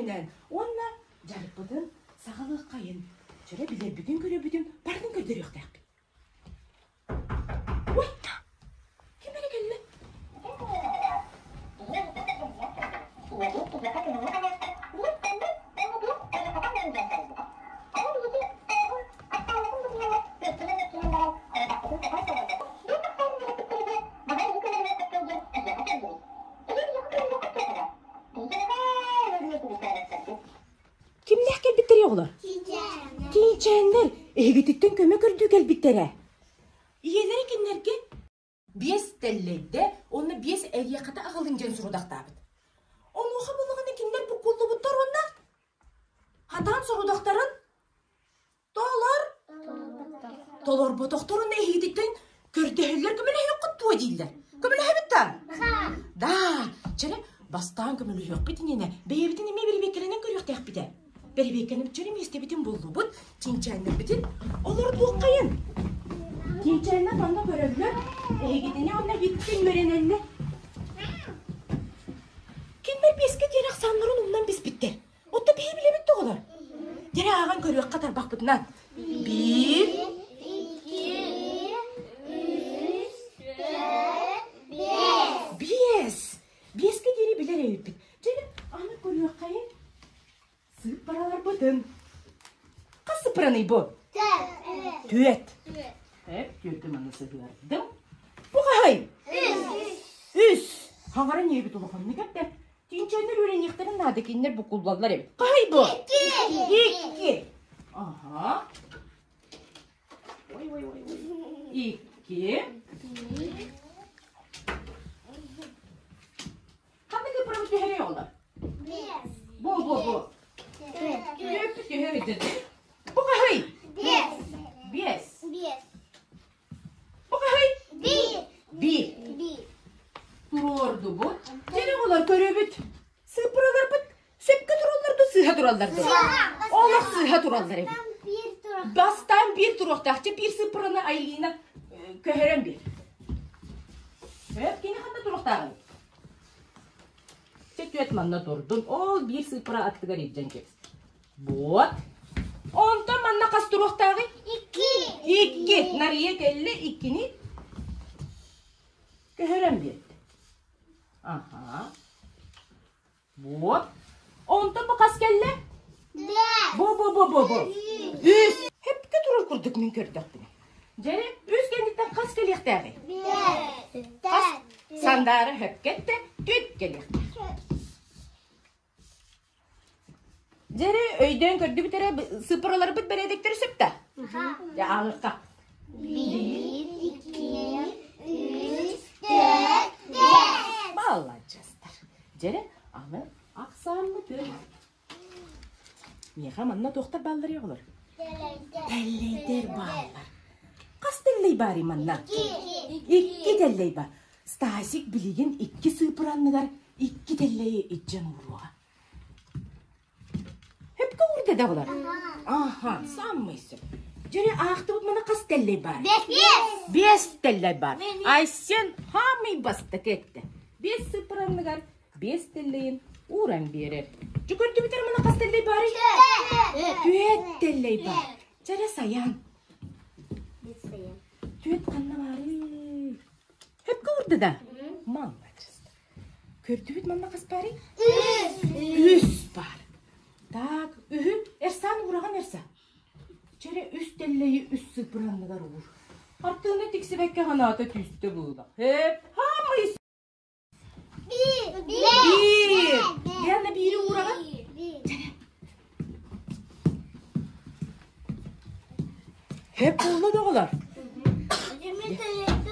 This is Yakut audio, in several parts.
үөрэнэн уонна дьарыкпытын саҕалыаххайын, чөрө билэрбитин-көрөрбүтүн барытын көрдөрүөхтээхпит. Ой, ким эрэ кэллэ? Кимнээх кэлбиттэрий оҕолор? Тиинчээннэр эһигититтэн көмө көрдүү кэлбиттэрэ. Ийэлэрэ кинилэргэ биэс тэллэйдэ уонна биэс эриэхэтэ аҕалын диэн сорудахтаабыт. Онуоха буоллаҕына кинилэр буккуллубуттар уонна хатаан сорудахтарын Толор. Толорботохторун эһигититтэн көрдөһөллөр көмөлөһүөххүт дуо дииллэр. Көмөлөһөбүт да? Да, чэрэ бастаан көмөлөһүөхпүт иннинэ бэйэбитин эмиэ бэрэбиэркэлэнэн көрүөхтээхпит ээ. Бэрэбиэркэлэнэн чөрө миэстэбитин буллубут, чинчээннэрбитин олордуоххайын. Чинчээннэр онно көрөллөр, эһигитини онно эһигиттэн үөрэнэллэр. Кинилэр биэскэ диэри ахсааннарын умнан биспиттэр. Отто биһи билэбит тоҕолор. Дьэрэ ааҕан көрүөххэ тарбахпытынан. Биир, икки, үс, төрт, биэс. Биэс. Биэскэ диэри билэр эбиппит. Дьэ, аны көрүөххэйин. Сыыппараларбытын. Хас сыппараный бу? Түөрт. Түөрт. Эп, түөртү манна сыһыардым. Бу хаһай? Үс. Үс. Хаҥара ньиэбит улаханнык эптэ. Тиинчээннэр үөрэниэхтэрин наада кинилэр буккуллаллар эбит. Хаһай бу? Икки. Икки. Аха. Ой, ой, ой, ой. Икки. Ханнык ыпырабыт түһэрэй оҕолор? Биэс. Бу, бу, бу. Түөрт. Түөрпүт түһэр итини. Бу хаһый? Биэс. Биэс. Биэс. Бу хаһый? Биир. Биир. Биир. Туруордубут. Дьэ оҕолор көрөбүт. Сыыппараларбыт сөпкө тураллар дуу, сыыһа тураллар дуу? Олох сыыһа тураллар эбит. Бастаан биир туруохтаах. Чэ, биир сыыппараны Айлина көһөрөн биэр. Сөп, кини ханна туруохтааҕый? Чэ, түөрт манна турдун. Ол биир сыыппара аттыгар илдьэн кэбис. Вот. Онтон манна хас туруохтааҕый? Икки. Икки. Нарыйа кэллэ иккини көһөрөн биэрдэ. Аха. Вот. Онтон бу хас кэллэ? Бэс. Бу бу бу бу бу. Үс. Хөпкө турар курдук мин көрдөхпүнэ. Дьэ, үс кэнниттэн хас кэлиэхтээҕий? Биэс. Хас? Сандаара хөпкө эттэ, түт кэлиэхтээх. Дьэ эрэ, өйдөөн көрдүбүт эрэ, сыппыраларбыт бэрээдэктэрэ сөп да? Дьэ, ааҕыахха. Биир, икки, үс, төрт, биэс. Маладьыастар. Дьэ эрэ, аны ахсааммытын. Миэхэ манна туохтар бааллар оҕолор? Тэллэйдэр бааллар. Хас тэллэй баарый манна? Икки тэллэй баар. Стасик билигин икки сыыпыр анныгар икки тэллэйи илдьэн ууруоҕа. Хөпкө уурда да оҕолор? Аха, самый сөп. Дьөрү аахтыбыт мана хас тэллэй баар? Биэс. Биэс тэллэй баар. Айсен хаамый бастакы эттэ. Биэс сыыпыр анныгар биэс тэллэйин ууран биэрэр. Дьэ көрдүбүтэр мана хас тэллэй баарый? Түөрт тэллэй баар. Чэрэ сайаан. Түөрт ханна баарый? Хөпкө уурда да? Молодец. Көрдүбүт манна хас баарый? Үс. Үс баар. Так, үһү Эрсан уураҕын Эрса. Чэрэ үс тэллэйи үс сыпыранныгар уур. Артыына тиксибэккэ ханаата түстэ быыла. Хөп, хаамый Биир. Биир. Диана биири уураҕын? Биир. Хөп буолла да оҕолор.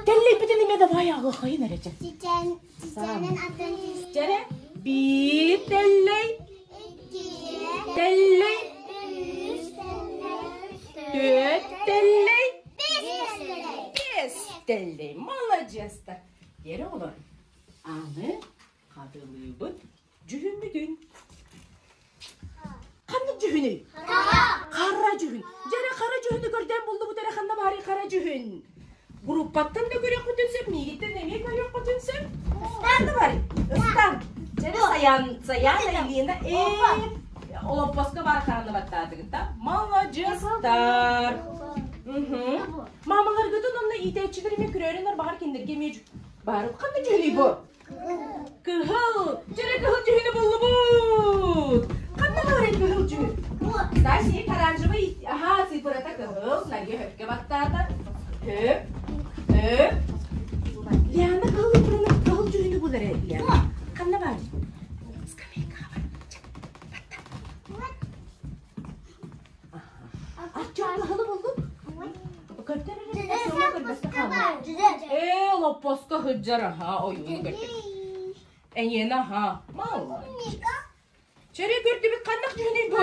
Тэллэйбитин эмиэ давай аҕыаххайын эрэ чэ. Чэрэ биир тэллэй, тэллэй, түөрт тэллэй, биэс тэллэй. Маладьыастар. Диэри оҕолор, аны хатылыыбыт дьүһүммүтүн. Ханнык дьүһүнүй? Хара дьүһүн. Дьэрэ хара дьүһүнү көрдөөн буллубут эрэ ханна баарый хара дьүһүн? Группаттан да көрүөххүтүн сөп, миигиттэн эмиэ көрүөххүтүн сөп. Ханна баарый? Ыстан. Дьэрэ Саян, Саян Айлина, э. Олоппоско бар харанны баттаатыгыт да? Маладьыастар. Мамаларгытын онно иитээччилэр эмиэ көрөөрүнэр баҕар кинилэргэ эмиэ баар ханна дьүһүнүй бу? Кыһыл! Дьэрэ кыһыл дьүһүнү буллубут! Ханна баарый кыһыл дьүһүн? Дальше оранжевый, аха, цифрата кыһыл, Нария хөпкө баттаата. Хөп, хөп. Лиана кыһыл цифраны кыһыл дьүһүнү бул эрэ, Лиана. Ханна баар? Скамейкаҕа бар. Батта. Артем кыһылы буллук? Көрдөр Ээ, лоппоско сылдьар аха, ойууну көрдүк. Эйиэнэ аха, молодец. Чэрэ көрдүбүт ханнык дьүһүнүй бу?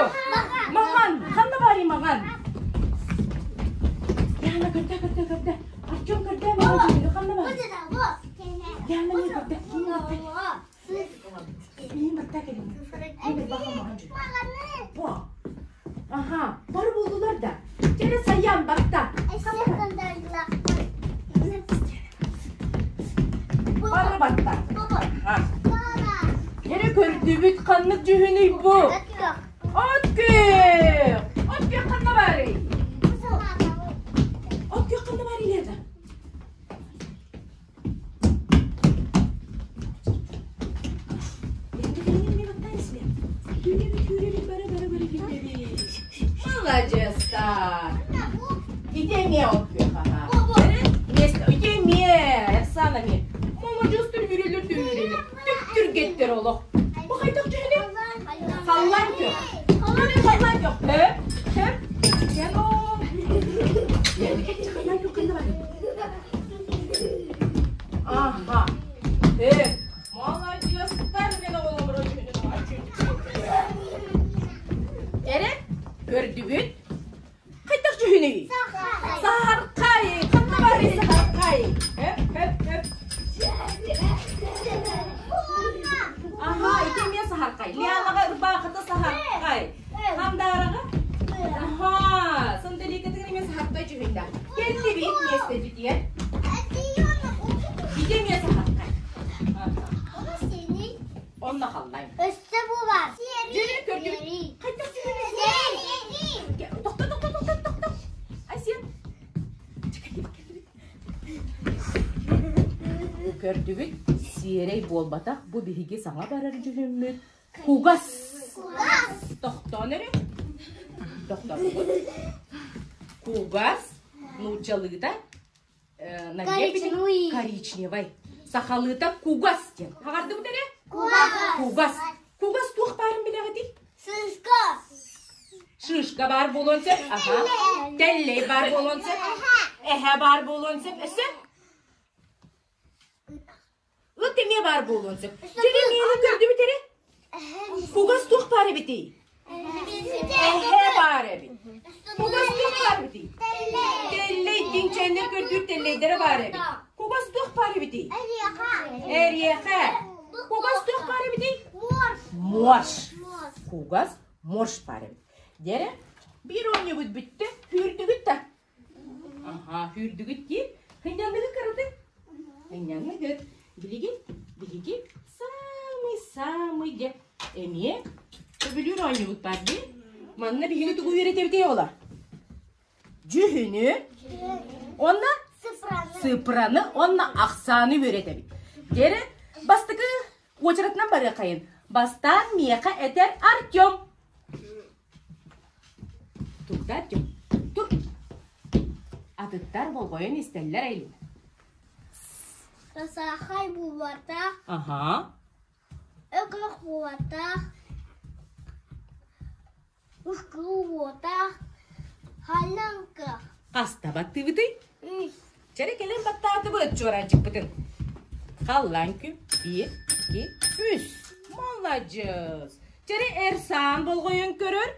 Маҥан, ханна баарый маҥан? Яна көрдө, көрдө, көрдө. Артем көрдө, маҥан дьүһүнү ханна баар? Яна не көрдө, ким барта? Мин барта кэлин. Мин баха маҥан дьүһүн. Бу. Аха, бар булдулар да. Чэрэ сайан барта. Бары батта. Эрэ көрдүбүт ханнык дьүһүнүй бу? От күөх! От күөх ханна баарый? От күөх ханна баарый Лена? Маладьыастар! Ити эмиэ от күөх аха. Ити эмиэ, Оксана эмиэ. Маладьыастар үрэлэр да үрэлэр. Түк-түргэттэр олох. Бу хайдах дьүһүнэ? Халлаан күөх. Халлаан күөх. Хөп, хөп. Халлаан күөх ханна бар? Аха. Э, маладьыастар мен оҕолору Эрэ, көрдүгүт? Хайдах дьүһүнүй? Саһархай! Ханна барый саһархай? Хөп, хөп, хөп. Аха, ити эмиэ саһархай. Лианаҕа ырбаахыта саһархай. Хандаараҕа? Аха, сандаликатыгар эмиэ саһархай дьүһүннээх. Кэллибит миэстэтитигэр. Ити эмиэ саһархай. Онно халлай. Өссө бу бар. Дьүрү көрдүбүт. Хайдах дьүрү? Тохто, тохто, тохто, тохто. Айсен. Көрдүбүт. Сиэрэй буолбатах. Бу биһиги саҥа барар дьүһүммүт. Кугас. Тохтоон эрэ. Тохтообут. Кугас нууччалыыта Коричневый. Коричневый. Сахалыыта кугас диэн. Хаҕардыбыт эрэ? Кугас. Кугас. Кугас туох баарын билэҕитий? Шишка. Шишка баар буолуон сөп. Аха. Тэллэй баар буолуон сөп. Эһэ баар буолуон сөп. Өссө? Ыт эмиэ баар буолуон сөп. Дьэримиэни көрдүбүт эрэ? Кугас туох баар эбитий? Эһэ баар эбит. Кугас туох баар эбитий? Тэллэй тиҥчээннэр көрдүүр тэллэйдэрэ баар эбит. Кугас туох баар эбитий? Эриэхэ. Кугас туох баар эбитий? Морж. Кугас морж баар эбит. Дьэрэ, биир оонньуубут бүттэ, күүрдүгүт да? Аха, күүрдүгүт дии. Ынньаныгы кырытыҥ. Ынньаныгыт. Билигин биһиги самый-самый дьэ эмиэ сөбүлүүр оонньуубут баар дии. Манна биһиги тугу үөрэтэбитий оҕолор? Дьүһүнү уонна цифраны уонна ахсааны үөрэтэбит. Дьэрэ бастакы уочаратынан барыаххайын. Бастаан миэхэ этэр Артем. Турда Артем. Тур. Атыттар болҕойон истэллэр Айлина. Сахай буолбатах. Аха. Өкөх буолбатах. Ускуу буолбатах. Халыҥках. Хаста баттыыбытый? Үс. Чэрэ кэлэн баттаатыбыт чуораанчыкпытын. Халлаан күн биир, икки, үс. Маладьыас. Чэрэ Эрсан болҕойон көрөр.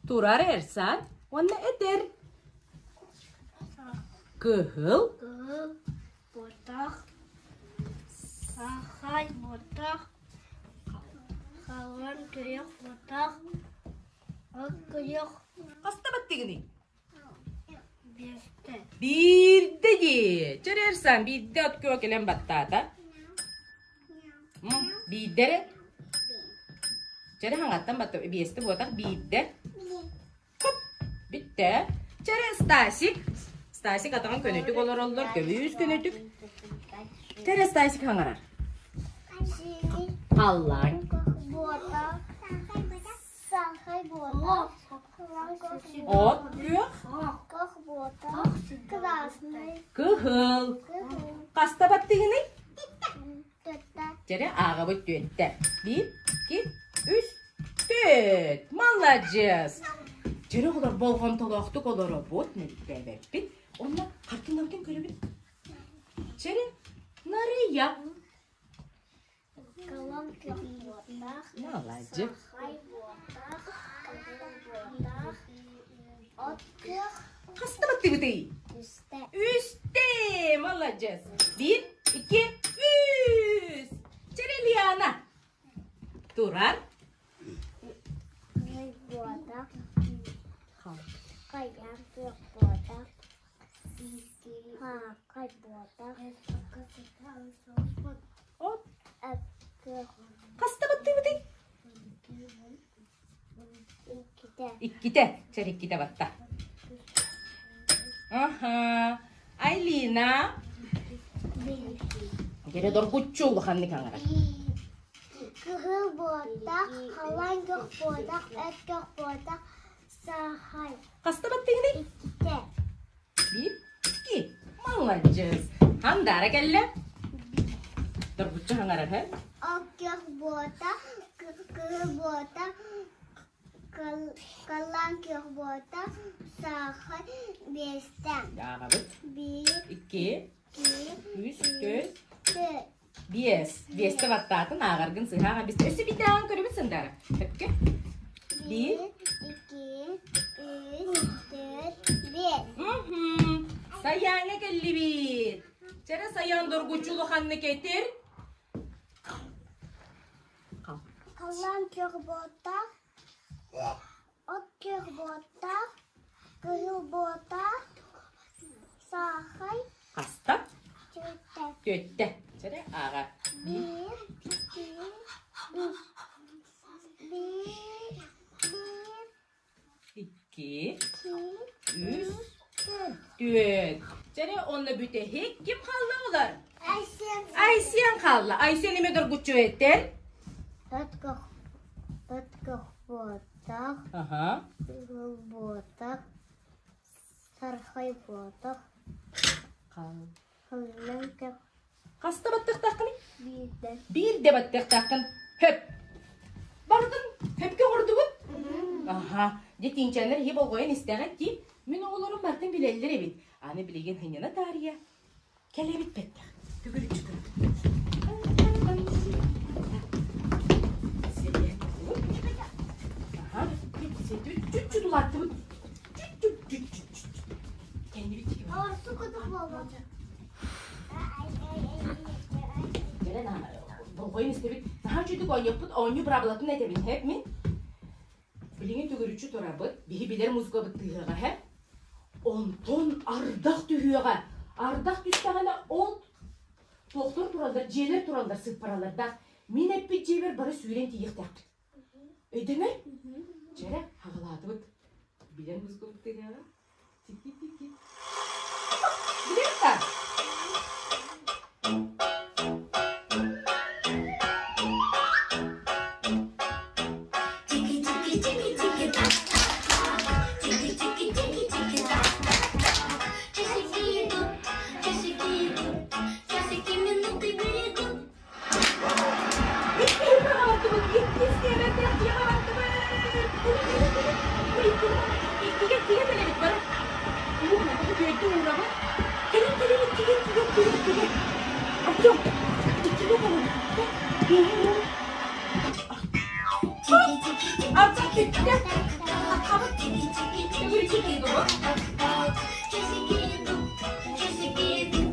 Турар Эрсан уонна этэр. Кыһыл. Кыһыл буотах. Сахай буотах. Халан күөх буотах. От күөх. Хаста баттыгыный? Биирдэ. Биирдэ дии. Чэрэ Эрсан биирдэ от күөх кэлэн баттаата. Биирдэ эрэ. Чэрэ хаҥаттан батта биэстэ буотах биирдэ. Хоп! Бүттэ. Чэрэ Стасик. Стасик атаҕын көнөтүк олороллор, көмүс көнөтүк. Чэрэ Стасик хаҥарар. Халлаан. От күөх. Кыһыл. Хаста баттыгыный? Чэрэ ааҕабыт түөттэ. Биир, икки, үс, түөрт. Маладьыас! Чэрэ оҕолор болҕомтолоохтук олоробут, мөлтөөбөппүт. Онно хартыынабытын көрөбүт. Чэрэ, Нарыйа. Маладьыас. Хаста баттыбытый? Үстэ! Маладьыас! Биир, икки, үс! Чэрэ Лиана! Турар. Оп. Хаста баттыыбытый? Иккитэ. Чэр иккитэ батта. Аха. Айлина. Дьэрэ доргуччу улаханнык аҥара. Кыһыл буотах, халаан көх буотах, эт көх буотах, сахай. Хаста баттыгыный? Иккитэ. Биир, икки. Маладьыас. Хандаара кэллэ. Доргуччу хаҥарар, һэ? Оккөх буотах, кыһыл буотах, халлаан күөх буотах, саахай биэстэ. Ааҕабыт. Биир, Икки, икки, үс, төрт, төрт. биэс. Биэстэ баттаатын ааҕаргын сыһааҕа бистэ. Өссө биирдэ ааҕан көрөбүт Сандара. Өпкө. Биир. Биир, икки, үс, төрт, биэс. Мгм. Сайааҥҥа кэллибит. Чэрэ Сайаан доргуччу улаханнык этир. Халлаан күөх буотах, от күөх буотах, кыһыл буотах, саахай Хаста? түөртэ. Түөттэ. Чэрэ ааҕар. Биир, икки, үс. Биир, биир, Икки, икки, үс, үс, төрт. түөрт. Чэрэ онно бүтэһик ким хаалла олар? Айсен. Айсен хаалла. Айсен эмэ доргуччу этэр. От күөх, от күөх буотах, Аха. кыһыл буотах, сархай буотах, Хал. халлаан күөх Хаста баттыахтааххыный? биирдэ. Биирдэ баттыахтааххын. Хөп. Барытын хөпкө оҥордубут? Аха. Дьэ тииҥчээннэр иһи болҕойон истэҕит дии. Мин оҕолорум барытын билэллэр эбит. Аны билигин сынньана таарыйа кэлэбит бэттэх. Төгүрүччү турабыт. Аха. Чуть-чуть улааттыбыт. Чуть-чуть, чуть-чуть. Кэннибит диэки Кэлэн болҕойон истэбит. Наһаа үчүгдүк оонньоппут оонньуу быраабылатын этэбин һэп мин. Билигин төгүрүччү турабыт. Биһи билэр музыкабыт тыаһыаҕа һэп. Онтон ардах түһүөҕэ. Ардах түстэҕинэ ол туохтар тураллар, дьиэлэр тураллар сыппаралардаах. Мин эппит дьиэбэр бары сүүрэн тиийиэхтээхпит. Өйдөнөр? Чэрэ, хаҕылаатыбыт. Билэр музыкабыт тыаһыаҕа. Тики-тики. Билэр Часики идут, часики идут, часики минуты бегут. Иккигэ иккигэ кэлэбит бары. Күөттү уурабыт. Кэлин кэлин иккигэ иккигэ иккигэ иккигэ. Артем, иккигэ кэлэбит. Артем бүттэ. Хабыт. Төгүрүччү турдубут. Часики идут, часики идут,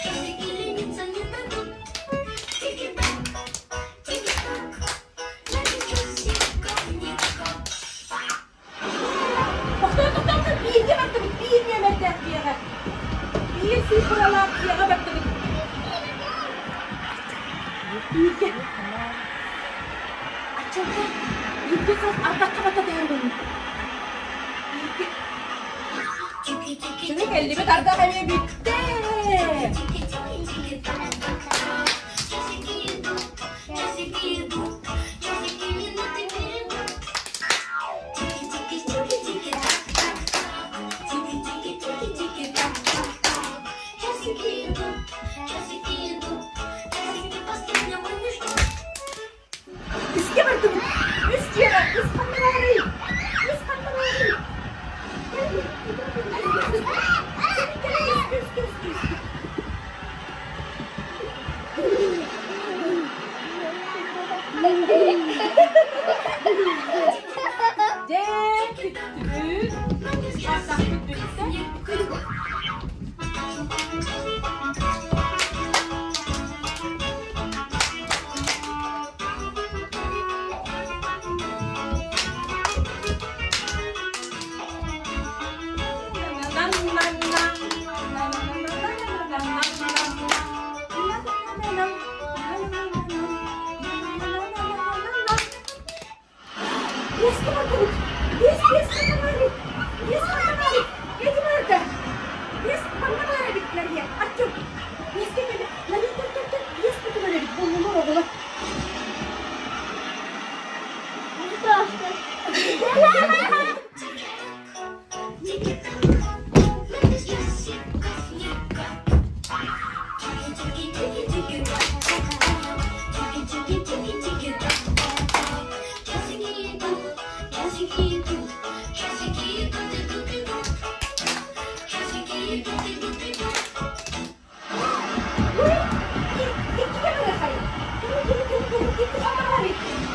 часики лениться не дадут. Тики-так, тики-так, я без часиков никак. Тохтоо, тохтоо, бииргэ бардыбыт, биир нүөмэрдээх дьиэҕэ. Биир цифралаах дьиэҕэ бардыбыт. Бииргэ. Аччалга. Бииргэ саас ардахха баттатыһар буоллум. Бииргэ. Чүнү кэллибит ардах эмиэ бүттэ. Часики идут, часики идут, часики минуты перейдут. Тики-тики-тики-тики, так-так-так. Тики-тики-тики-тики, так-так-так. Часики идут, часики идут, часики последнего не ждут. Үскэ бардыбыт. Үс дьиэҕэ, үс ханна баарый? Үс ханна баарый? Дьэ, бүттүбүт. Ардахпыт бүттэ. Часики идут, часики идут, идут, идут. Часики идут, идут, идут.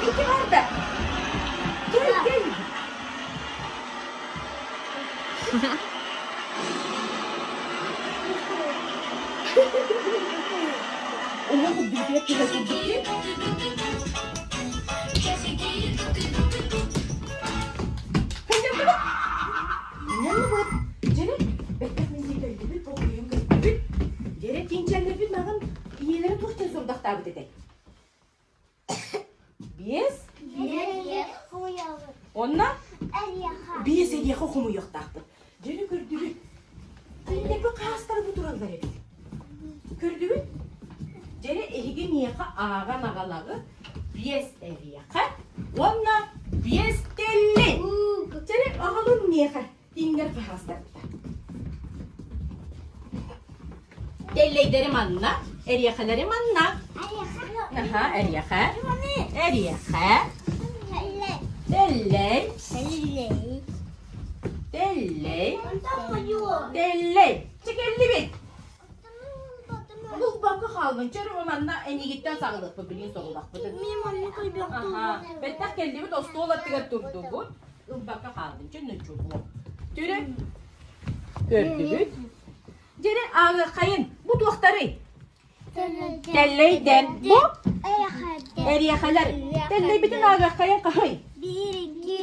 Икки барда. Кел, кел. Уҥа курдук түһэ курдук Часики идут, идут, идут. Кынньанныбыт. Кынньанныбыт. Дьэрэ, бэттэх мин диэки болҕойон көрдүбүт. Дьэрэ, тииҥчээннэрбит маҕан ийэлэрэ туох диэн сорудахтаабыт этэй? Биэс? Онно? Биэс эриэхэ хомуйуохтаахпыт. Дьэрэ көрдүбүт. Кинилэргэ хаастара бу тураллар эбит. Көрдүгүт? Дьэрэ эһиги миэхэ ааҕан аҕалаҕыт биэс эриэхэ уонна биэс тэллэй. Дьэрэ аҕалын миэхэ тииҥнэр хаһаастарбыта. Тэллэйдэри манна, эриэхэлэри манна. Аха, эриэхэ. Эриэхэ. Тэллэй. Тэллэй. Тэллэй. Чэ кэллибит. Булбакка хаалбын. Чөр манна энигиттэн саҕалыахпыт, билигин соҕулахпытын. Аха. Бэттэх кэллибит, остуол аттыгар турдубут. Ылбакка хаалдым. Чэ ночубуо. Түрө көрдүбүт. Дьэрэ ааҕыаххайын. Бу туохтарый? Тэллэйдэр. Бу эриэхэлэр. Тэллэйбитин ааҕыаххайын хаһый? Биир, икки,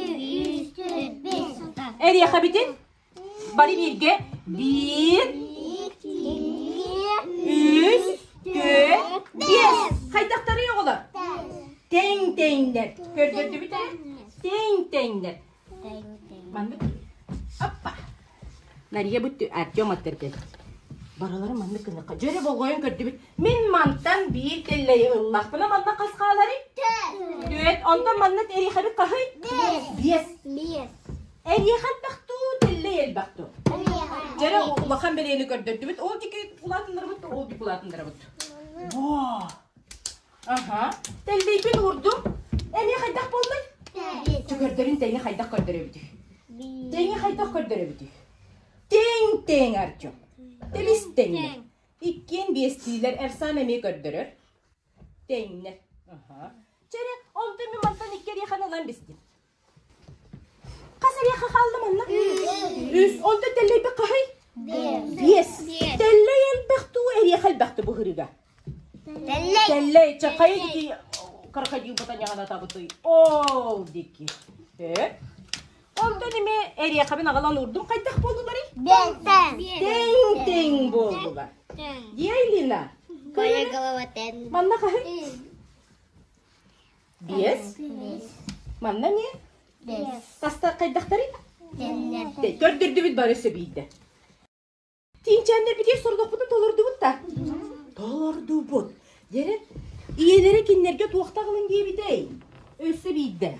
үс, төрт, бес, алта. Эриэхэбитин бары бииргэ биир, үс, түөрт, биэс. Хайдахтарый оҕолор? Тэҥ-тэҥнэр. Көрдөрдүбүт ээ? Тэҥ-тэҥнэр. Маннык. Аппа. Нария бу Артем аттарга барылары маннык гыныахха. Дьөрө болҕойон көрдүбүт. Мин мантан биир тэллэйи ыллахпына манна хас хааларый? Түөрт. Онтон манна эриэхэбит хаһый? Биэс. Биэс. Эриэхэ элбэх дуу, тэллэй элбэх дуу? Дьэрэ улахан бэлиэни көрдөрдүбүт. Ол диэки улаатыннарабыт, ол диэки улаатыннарабыт. Во! Аха. Тэллэйбин уурдум. Эмиэ хайдах буоллай? Чөкөрдөрүн тэҥи хайдах көрдөрөбүтүй? Тэҥи хайдах көрдөрөбүтүй? Тэҥ-тэҥ Артем. Тэбис тэҥнэр. Иккиэн биэстиилэр Эрсан эмиэ көрдөрөр. Тэҥнэр. Аха. Чэрэ, онтон мин мантан икки эриэхэни ылан бистим. Хас эриэхэ хаалла манна? Үс. Онтон тэллэйбит хаһый? Биэс. Тэллэй элбэх дуу, эриэхэ элбэх дуу быһырыга? Тэллэй. Тэллэй. Чакай дики крокодил батаньаҕана табытый. Ол дики. Э? Онтон эми эриэхэбин аҕалан уурдум хайдах буоллуларый? Тэҥ-тэҥ буоллулар. Дьиэ Лина. Моя голова тэн. Манна хаһый? Биэс. Манна эмиэ таста хайдахтарый? Көрдөрдүбүт бары сөбүйдэ. Тиинчээннэрбитигэр сорудохпутун толордубут да? Толордубут. Дьэрэ, ийэлэрэ кинилэргэ туохта аҕалын диэбитэй? Өссө биирдэ.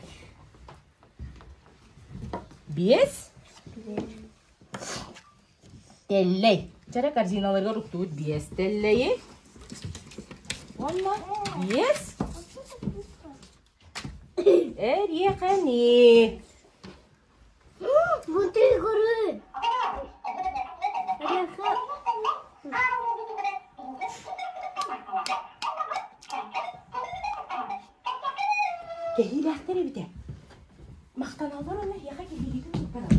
Биэс. Тэллэй. Чэрэ корзиналарыгар уктубут биэс тэллэйи. Уонна биэс. Эриэхэни. Бутыгыры. Кэһиилээхтэр эбитэ. Махтаналлар уонна эһиэхэ кэһиигитин туттарар.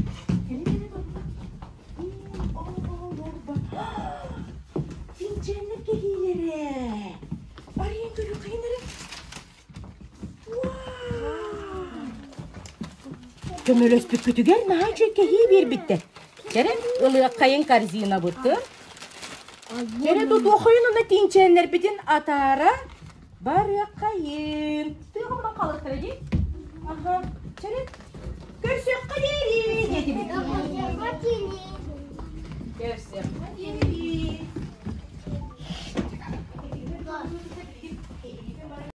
Кэлин эрэ донно. Тинчээннэр кэһиилэрэ. Арыйан көрүөххэйин эрэ. Көмөлөспүккүтүгэр наһаа үчүгэй кэһии биэрбиттэр. Кэрэ ылыаххайын корзинабытын. Кэрэ тутуоххайын уонна тиинчээннэрбитин атаара барыаххайын. Тыаҕа мунан хаалыахтара дии. Аха. Чэрэ көрсүөххэ диэри диэтибит. Көрсүөххэ диэри.